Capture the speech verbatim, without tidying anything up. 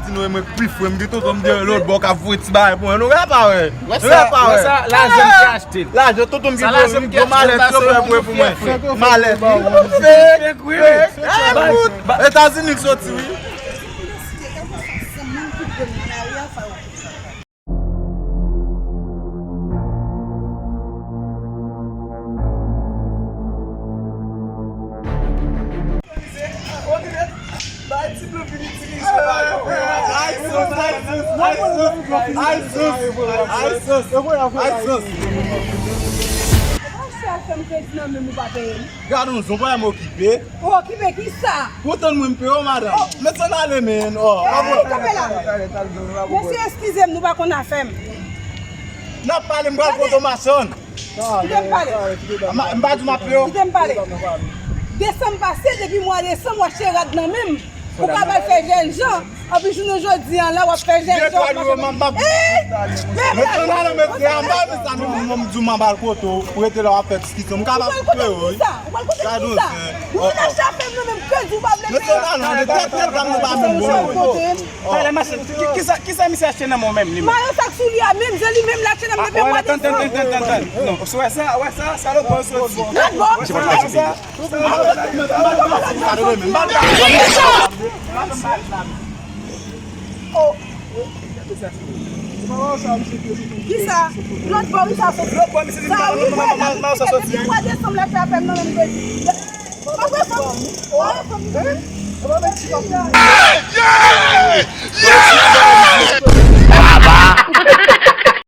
Sinon, mwen pi fre, m gen tonton m dèyè lòt bò k ap voye ti bagay pou mwen. Nou pa wè. Nou pa wè. Sa, lajan m ki achte l. Lajan tonton m ki voye, m gwo malèt yo fè pou mwen. Malèt. Fake, fake. Etazini k soti, wi. Gade yon zon pa m okipe. Ou okipe ki sa? Kontan mwen m peye w, madanm. Men sa n ale, men. Ey, kanpe la. Mesye, eskize m, nou pa konn afè m. N ap pale, m pral kote w machann. Kite m pale. M pa di w m ap peye w. Kite m pale. Desanm pase, depi mwa desanm, w achte rad nan men m. Ou ka bay fè jèn jan. Anpi jounen jodi an la, w ap fè jèn jan, w ap mache. Ey! Men sa nan men frè a, m pa vle sa non, mwen m di w m ap al kote w, ou rete la w ap fè diskisyon. M kapab koupe w, wi. Ou pral kote m kisa? Ou pral kote m kisa? Ou vin achte afè m nan men m, kredi w pa vle peye. Men sa nan men tèt tèt la m pa menm bon. Talè machann, ki, kisa, kisa misye achte nan men w menm, li menm? Mayo sak sou li a, menm jan li menm l achte nan men m depi mwa desanm. Tann, tann, tann, tann, tann. Non, ou wè sa, ou wè sa, salopri soti. Gad bon. Ou wè sa? Kisa? Lòt bò wi sa soti. Lòt bò misye di m pa konn lòt bò, m pa konn sa soti. Depi mwa desanm la fè afè m nan menm kredi. Papa!